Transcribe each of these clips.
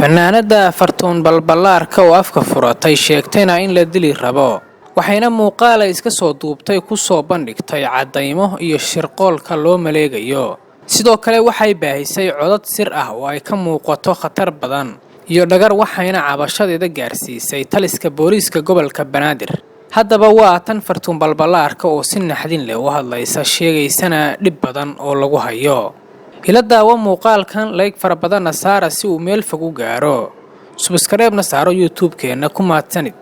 Fanaanada Fartuun Balbalaarka oo afka furatay sheegtayna in la dili rabo, waxayna muuqaal ay iska soo duubtay ku soo bandhigtay caddaymo iyo shirqoolka loo maleegayo. Sidoo kale waxay baahisay codad sir ah oo ay ka muuqato khatar badan iyo dhagar, waxayna cabashadeeda gaarsiisay taliska booliiska gobolka Banaadir. Haddaba waa tan Fartuun Balbalaarka oo si naxdin leh u hadlaysa, sheegaysana dhib badan oo lagu hayo. Ila daawo muuqaalkan, like fara badanna saara si uu meel fog u gaaro, subscribe-na saaro YouTube-keenna. Ku mahadsanid.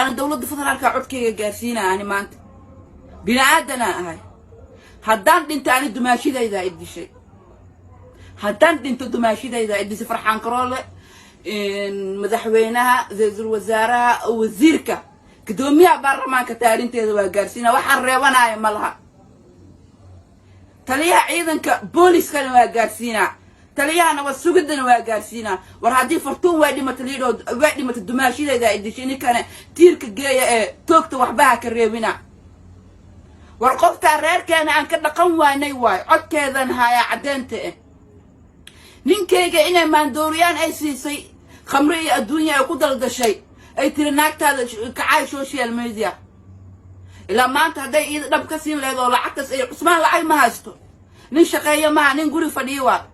Ana dowladda federaalka codkayga gaarsiina. Ani maanta bini aadanaa ahay. Haddaan dhinto, ani dumaashidaydaa i dishay. Haddaan dhinto, dumaashidaydaa i dishay. Farxaan Karoole, madaxweynaha, ra-iisul wasaaraha, wasiirka, guddoomiyaha baarlamaanka, taarinteeda waa gaarsiina. Waxaan reebanaya ma laha. Taliyaha ciidanka booliskana waa gaarsiinaa, taliyaha nabad sugidana waa gaarsiinaa. War haddii Fartuun waa dhimata liidhood, waa dhimata, dumaashidayda ay dishay. Ninkana tiirka geeya ee toogta, waxbaha ka reebina. War qoftaa reerkeena aan ka dhaqan waynay waayo, codkeedan hayaa caddeynta eh. Ninkayga inay maandooriyaan ay siisay, khamre iyo adduunya ay ku daldashay, ay tiri naagtaada kacay social media. Ilaa maanta hadday iida dhab ka siin lahayd oo lacagtaas ay Cusmaan, lacag ma haysto, nin shaqeeya maha, nin guri fadhiyo waa.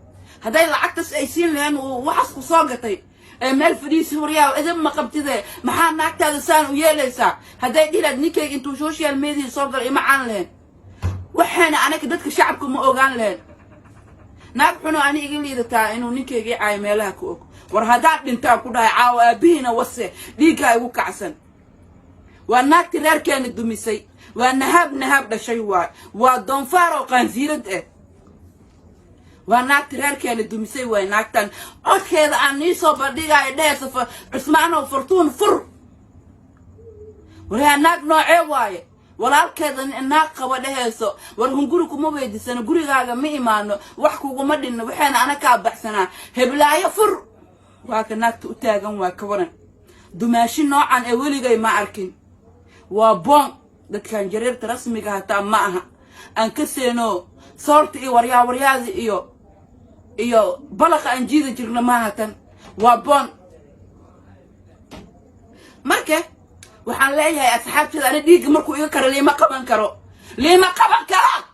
Hadday lacagtaas ay siin laheen uu waxaas ku soo gatay ee meel fadhiisi, horyaa idin ma qabtide, maxaa naagtaada saan u yeelaysaa, hadday dhihi lahayd, ninkayga intuu social media soo galay ima caan lahayn. Waxaana anaga dadka shacabka ma ogaan lahayn. Naag xuno ani iga liidataa inuu ninkayga i caayo meelaha ku og. War haddaan dhintaan ku dhahay caawa, aabihiina wase, dhiiggaa igu kacsan. Waa naagti reerkeena dumisay, waa nahaab nahaab dhashay waay, waa doonfaar oo qaansiirad ah. Waa naagti reerkeena dumisay waay. Naagtan codkeeda aan nii soo bandhigaayo dheheysa, "Cusmaanow, Fartuun fur." Waryaa, naag noocee waaye? Walaalkeeda naag qaba dheheyso, "War hunguri kuma weydiisano, gurigaaga ma imaano, wax kuguma dhinno, waxayna ana kaa baxsanaa, heblaayo fur." Waa ka naagta u taagan. Waa ka waran dumaashi noocan ee weligay ma arkin. Waa boon dadkan jareerta rasmiga hataa ma aha aan ka seeno soorta iyo waryaa waryaada iyo balaqa aan jiida jirna maaha. Tan waa boon. Marka waxaan leeyahay asxaabteeda, ani dhiigga markuu iga karo liima qaban karo, liima qaban karo.